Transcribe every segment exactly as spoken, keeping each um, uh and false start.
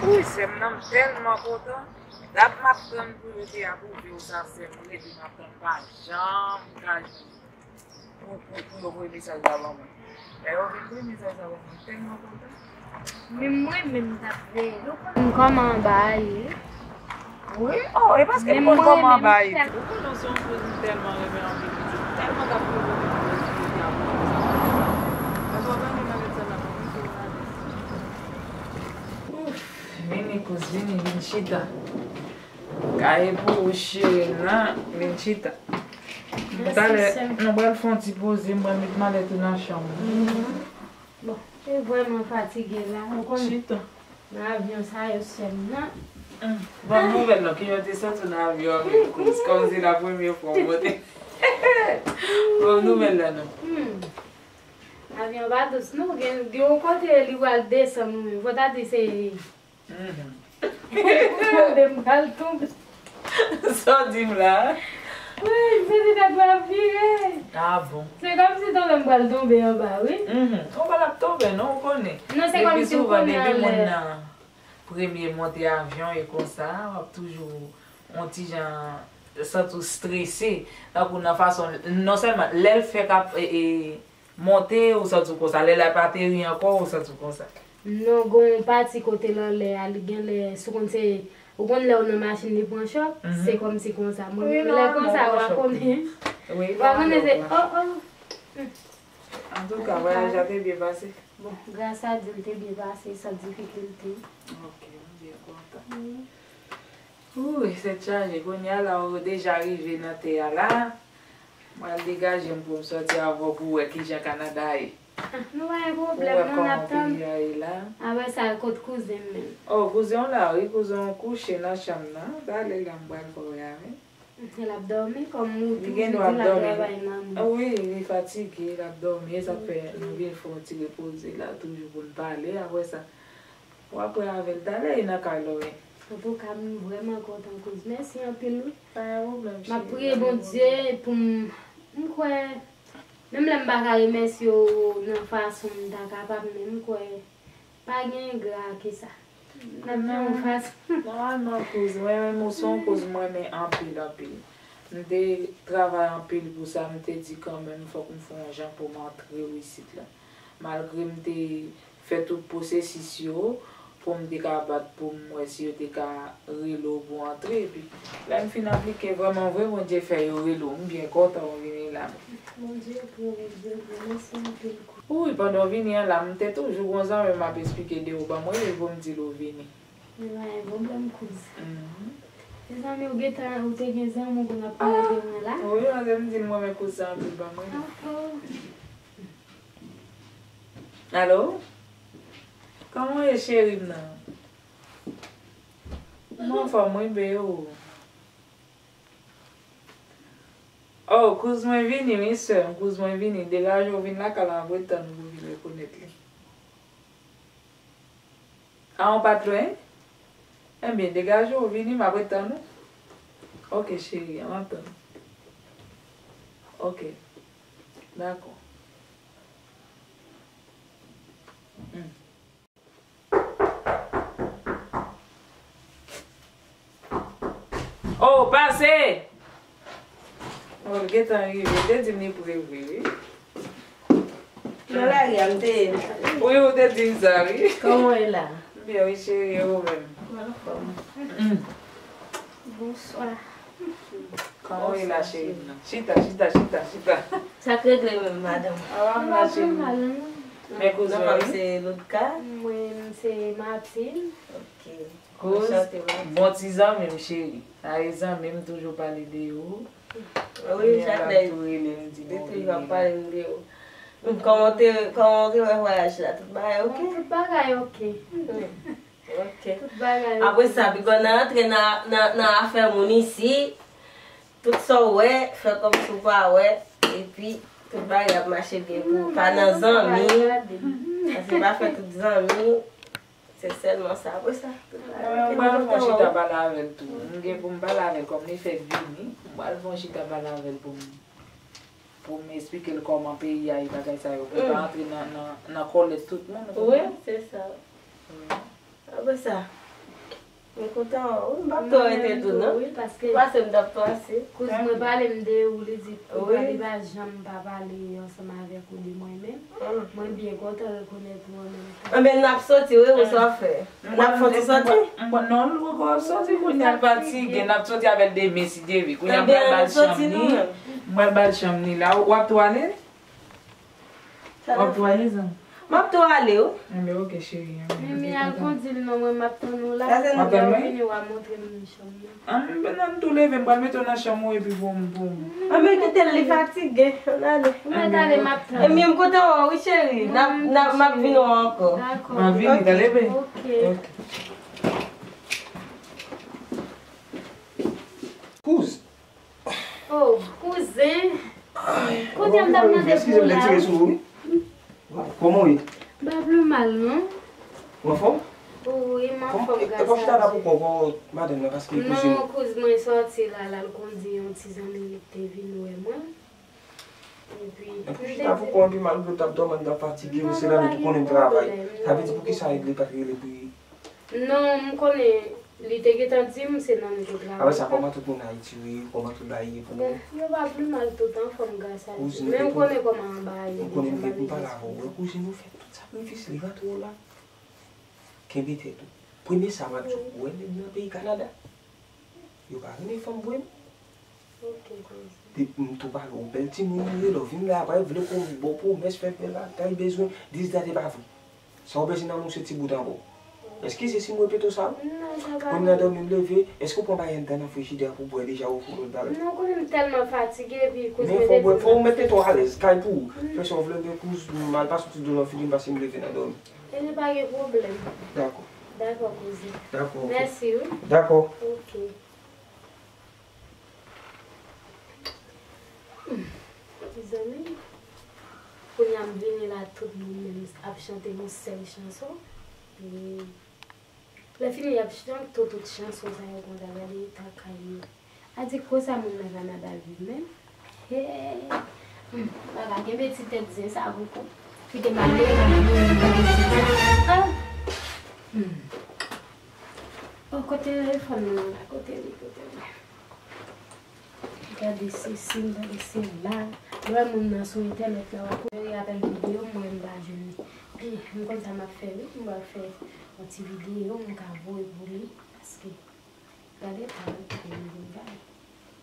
Wi, sè m nan, m tèlman kontan. Dat m ap tann pou yo te apwouve w sa, sè m, m rete m ap tann, m pa janm ka jwenn pou, pou, pou yo voye mesaj la ban mwen. Lè yo vin voye mesaj la ban mwen, m tèlman kontan. Menm mwen menm, m t ap veye l, ou konn kòman anba a ye. Wi, oh, e paske m konn kòman anba a ye tou. Ou konnen se yon kouz m tèlman renmen anpil, pitit, m tèlman t ap renmen pou yo te apwouve sa. Paske w pa menm avèk sa la, mwen menm tou m pa vle. Ouf, vini kouz, vini, vin chita. Kaye pou ou cheri m nan, vin chita. Talè, nou pral fè yon ti poze, m pral met malèt ou nan chanm ou. Bon, e vrèman fatige la, ou konnen. Chita. Nan avyon sa yo sè m nan. Bon nouvèl non, kijan w te santi w nan avyon an menm kouz, kòmsi la premye fwa w monte. Bon nouvèl la non. Hmm. Avyon pa dous non, gen, gen yon kote li pral desann ou menm. Fò ta di se Mhm. Tonbe, m pral tonbe. Sa w di m la? Wi, m santi tèt mwen ap vire. Ah bon? Se kòmsi tonbe, m pral tonbe anba, wi. Mhm. Ou pa t ap tonbe, non, ou konnen. Non, se kòmsi w konnen anlè. Depi souvan, depi moun nan premye monte avyon e konsa, w ap toujou yon ti jan santi w strese. Tankou nan fason, non sèlman, lè l fèk ap, e, e, monte, ou santi w konsa. Lè l ap ateri ankò, ou santi w konsa. Non, gen yon pati kote l anlè a, li genlè, si w konn se, ou konn lè w nan machin, li pran chòk, se kòmsi konsa. Mwen menm lè konsa, w a konnen. W a konnen se, oh, oh. Antouka, vwayaj la te byen pase. Bon, gras a Dye, l te byen pase, san difikilte. Ok, m byen kontan. Wi. Ooh, tèt chaje. Kounye a la, ou deja rive nan tè a la. Mwen al degaje m pou m sòti avè w pou w wè kijan Kanada ye. Ah, nou pa gen pwoblèm non, n ap tann. Pou w wè kòman peyi a ye la. Apre sa, kot kouzen m menm? Oh, kouzen w la, wi, kouzen w kouche nan chanm nan. Talè la m pral fè w wè avè l. L ap dòmi, kòm ou toujou di l ap travay nan. Li gen dwa ap dòmi. Ah wi, li fatige, l ap dòmi. E sa k fè nou vin fè yon ti repoze la toujou pou n pale. Apre sa, w ap wè avè l talè, e nan kay la w ye. Antouka, m vrèman kontan kouz. Mèsi anpil, wi. Pa gen pwoblèm, cheri. M ap priye Bondye pou m, m kwè, menm lè m pa ka remèsye w nan fason m ta kapab, men m kwè pa gen engra ke sa. N ap fè yon fason. Nòmalman, kouz, mwen menm, ou se yon kouz m renmen anpil, anpil. M te travay anpil pou sa, m te di kanmenm, fòk m fè yon jan pou m antre w isit la. Malgre m te fè tout pwosesis yo pou m te ka bat pou m wè si yo te ka rele w pou antre. Epi, lè m fin aplike, vrèman vre, Bondye fè yo rele w. M byen kontan w vini la. Bondye bon, Bondye bon. Mèsi anpil. Wi, pandan w vini an la, m te toujou gon zanmi m ap esplike de ou ban mwen, epi pou m di l ou vini. Men pa gen pwoblèm, kouz. Mhm. Se zanmi w gentan, ou te gen zanmi w konn ap pale de mwen la? Wi, ann m di l mwen men kouz sa anpil ban mwen. Ah, oh. Alo? Kòman w ye, cheri m nan? Mwen anfòm, wi, beo. Oh, kouz mwen vini, wi, sè m, kouz mwen vini. Degaje w vin lakay la, m ap ret tann ou pou w vin rekonèt li. A, ou pa t lwen? Ebyen, degaje w, vini, m ap ret tann ou. Ok, cheri, an m ap tann ou. Ok. Dakò. Hmm. Oh, pase! Oh, l gentan rive. L te di m li pre vre, wi. Nan lari a, m te ye. Wi, ou te di m sa, wi. Kòman w ye la? M byen, wi, cheri, e ou menm? Mwen anfòm. Mm. Bonswa. Kòman w ye la, cheri m nan? Chita, chita, chita, chita. Sa k regle menm, madanm? Awa, m la, cheri. Men kouz mwen, wi. Se Loudka. Mwen, se Martine. Ok. Kouz, bon ti zanmi m, cheri. Sa e zanmi m, toujou pale de ou. Wi, chak lè li toujou ap pale m de ou. Kòman w te, kòman w te wè vwayaj la? Tout bagay ok? Tout bagay ok. Hmm. Ok. Tout bagay ok. Apre sa, piga w nan antre nan, nan, nan afè moun isi. Tout sa w wè, fè kòmsi w pa wè, epi tout bagay ap mache byen pou ou. Pa nan zanmi, paske pa fè tout zanmi, se sèlman sa. Apre sa, tout bagay. Mwen, mwen, mwen chita pale avè l tou. M gen pou m pale avè l, kòm li fèk vini, mwen pral fè yon chita pale avè l pou m, pou m esplike l kòman peyi a ye, bagay sa yo, pou l pa antre nan, nan, nan kòlèt tout moun, ou konprann? Wi, se sa. Wi. Apre sa, Mwen kontan wè w wi, m p ap twò rete tou non. Wi, paske pase m t ap pase. Kouz mwen pale m de ou, li di ou pa, li pa janm pa pale ansanm avèk ou de mwen menm. Mwen byen kontan rekonèt ou an menm tan. Anben n ap soti wi, ou sa w fè? N ap fè yon ti soti? M pran non, l poko ap soti kounye a, l fatige, n ap soti avè l demen si Dye vle. Kounye a m pral ba l chanm li. M pral ba l chanm li la. W ap tou ale? W ap tou ale, zanmi? M ap tou ale wi. Enben, oke, cheri. Mimi, al kondi l non, mwen m ap tann ou la. Lè w vini, w a montre m chanm nan. Anben, ann tou leve, m pral mete w nan chanm ou epi pou m, pou m. Anben, kite l, li fatige. Ann ale. Mwen ale, m ap tann. Ebyen, m kontan wè w wi, cheri. N ap, n ap, m ap vin wè w ankò. Dakò. M ap vini, tande byen? Oke. Oke. Kouz. Oh, kouzen. Kote m t ap mande pou ou la? Kòman w ye? M pa pli mal, non. Ou anfòm? Wi, m anfòm, gras a Dye. E, e, fò chita la pou kò, kò madanm nan, paske kouzin. Non, kouz mwen sòti la, l al kondi yon ti zanmi li ki te vin wè mwen. Epi, e pou chita pou kò, epi malgre w t ap dòmi, w t ap fatige, se nan nou ki konnen travay. Sa vle di, poukisa li pa t rele pou Non, m konnen li te gentan di m se nan nou te travay. Apre sa, kòman tout moun Ayiti yo ye? Kòman tout bagay ye pou nou? Bon, yo pa pli mal, tout anfòm, gras a Dye. Men m konnen kòman bagay yo gentan pale. M konnen m pale avè w. Wè kouzin ou fè tout sakrifis li rantre w la. Kenbe tèt ou. Premye sa m ap di w, ou wè nèg nan peyi Kanada? Yo pa renmen fanm vre non. Ok, kouzin. Depi m tou pale w, bèl timoun ou ye, lè w vin la, apre vle pou w bon pwomès, fè bèl bagay, bezwen, dis dat e pa vre. Sa w bezwen nan men w se ti bout ankò. Eskize si m repete w sa wi. Non, sa pa vre. Kounye a dòmi m leve, èske w pran bagay anndan nan frijidè a pou w bwè deja ou fè lòt bagay? Non, konnen m tèlman fatige, epi kouz mwen te di m. Men fò w bwè, fò w mete tèt ou alèz, kay pou ou. Fè sa w vle, men kouz m al pa soti dlo nan figi m paske m leve nan dòmi. Ebyen pa gen pwoblèm. Dakò. Dakò, kouzin. Dakò, ok. Mèsi wi. Dakò. Ok. Mezanmi, kounye a m vini la, tout moun menm ap chante yon sèl chanson. E lè fini y ap chante tout chanson sa yo konsa, gade eta kay yo. A di konsa moun nan Kanada viv menm. Hey! Hmm, m pa ka kenbe ti tèt zen sa poko. Kite m ale. Ah! Hmm. Oh, kote telefòn mwen la? Kote li? Kote li? Gade sesi, gade sela. Lè moun nan sou entènèt la, w ap wè apèl videyo, mwen m pa jwenn li. Ebyen, m konn sa m ap fè wi, m pral fè yon ti videyo, m ka voye pou li. Paske, gade, pa wè kote m vin bay.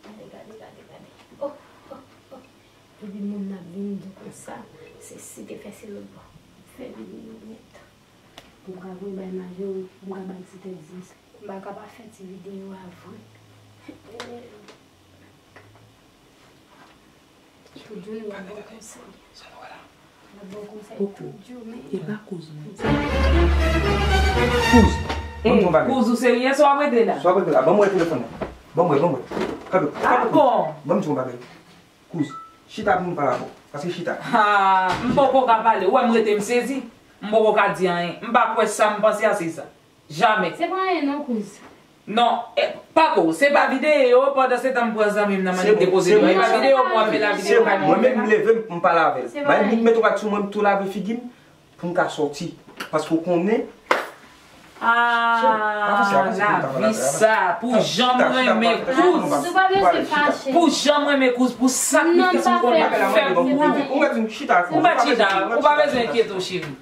Gade, gade, gade, gade. Oh, oh, oh. Epi moun nan ap vin di konsa, sesi te fè se lòt bò. Fè videyo nèt. Pou m ka voye bay manje wi, pou m ka bay ti tèt zen sa. M pa ka pa fè ti videyo a vre. Tout jounen y ap ba w konsèy. Y ap ba w konsèy tout jounen. E pa kouz mwen. Kouz, ban m di yon bagay. Kouz ou serye, sa w ap regle la? Sa w ap regle la? Ban m wè telefòn nan. Ban m wè, ban m wè. Kado, kado. Ah bon? Ban m di yon bagay. Kouz, chita pou m pale avè w. Pase chita. Ha, m poko ka pale. Ou wè m rete m sezi. M poko ka di anyen. M pa kwè sa m panse a se sa. Jamè. Se pa anyen non, kouz. Non, e, pa ko, se pa videyo, pandan se tan m pran zanmi m nan, m annik depoze dlo. E pa videyo pou w ap fè la videyo kay mwen. Mwen menm m leve m, m pale avè l. Bay bout mete w sou mwen, m tou lave figi m, pou m ka sòti. Paske w konnen. Ah, lavi sa, pou jan m renmen kouz. Pou jan m renmen kouz, pou sakrifis m konn ap fè pou ou. Ou pa chita, ou pa bezwen enkyete w, cheri.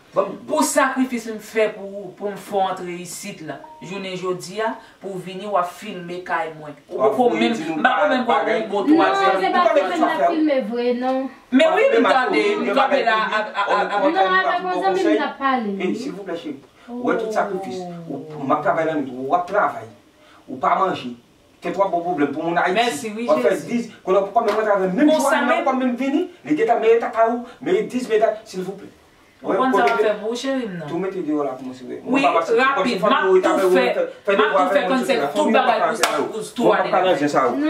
Pou sakrifis m fè pou ou, pou m fè w antre isit la, jounen jodi a, pou w vini, w ap filme kay mwen. Ou poko menm, m pa ko menm kwè ou gon twazèm. Non, se pa filme m ap filme vre, non. Men wi, m tande, m kanpe la, ap, ap, ap, ap. Non, avèk yon zanmi m t ap pale. Ey, silvouplè, cheri. Ou wè tout sakrifis. Ou, m ap travay lannwit, ou ap travay. Ou pa manje. Tèt w ap ba w pwoblèm pou moun Ayiti. Mèsi, wi, Jezi. W ap fè dis, konnen w poko menm rantre avè menm jou a, menm w poko menm vini, li gentan mete ta kay ou, mete dis, mete, silvouplè. Ou konn sa w ap fè pou ou, cheri m nan? Tou mete deyò la pou mwen, silvouplè. Wi, rapid, m ap tou fè, m ap tou fè konsèy, tout bagay pou sa, pou tou ale.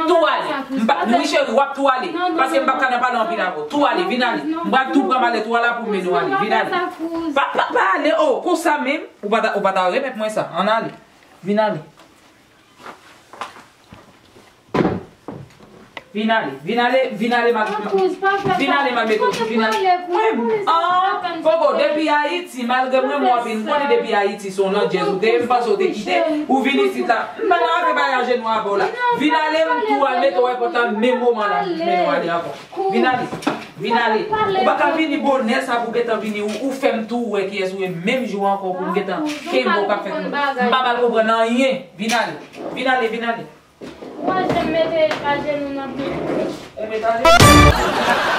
Tou ale. M pa, wi, cheri, w ap tou ale. Paske m p ap ka nan pale anpil avè w. Tou ale, vin ale. M pral tou pran malèt ou a la pou m mennen w ale. Vin ale. Pa, pa, pa ale, oh, konsa menm. Ou pa ta, ou pa ta remèt mwen sa. Ann ale. Vin ale. Vin ale, vin ale, vin ale, m ap, vin ale, m ap mete w sou, vin ale. Mwen, ah, Popo, depi Ayiti, malgre mwen mwen anpil, m konnen depi Ayiti se yon landjèz ou te ye, m panse w te kite, ou vin isit la. M pa nan afè bay ajenou avè w la. Vin ale, m tou al mete w ayewopò la, menm moman la, m mennen w ale ankò. Vin ale, vin ale. Ou pa ka vini bonè sa pou gentan vini, ou, ou fè m tou wè kiyès ou ye, menm jou ankò pou m gentan kenbe w k ap fè m, m pa mal konprann anyen. Vin ale, vin ale, vin ale. Ou pa janm mete ajenou nan pye. Ou met ajenou.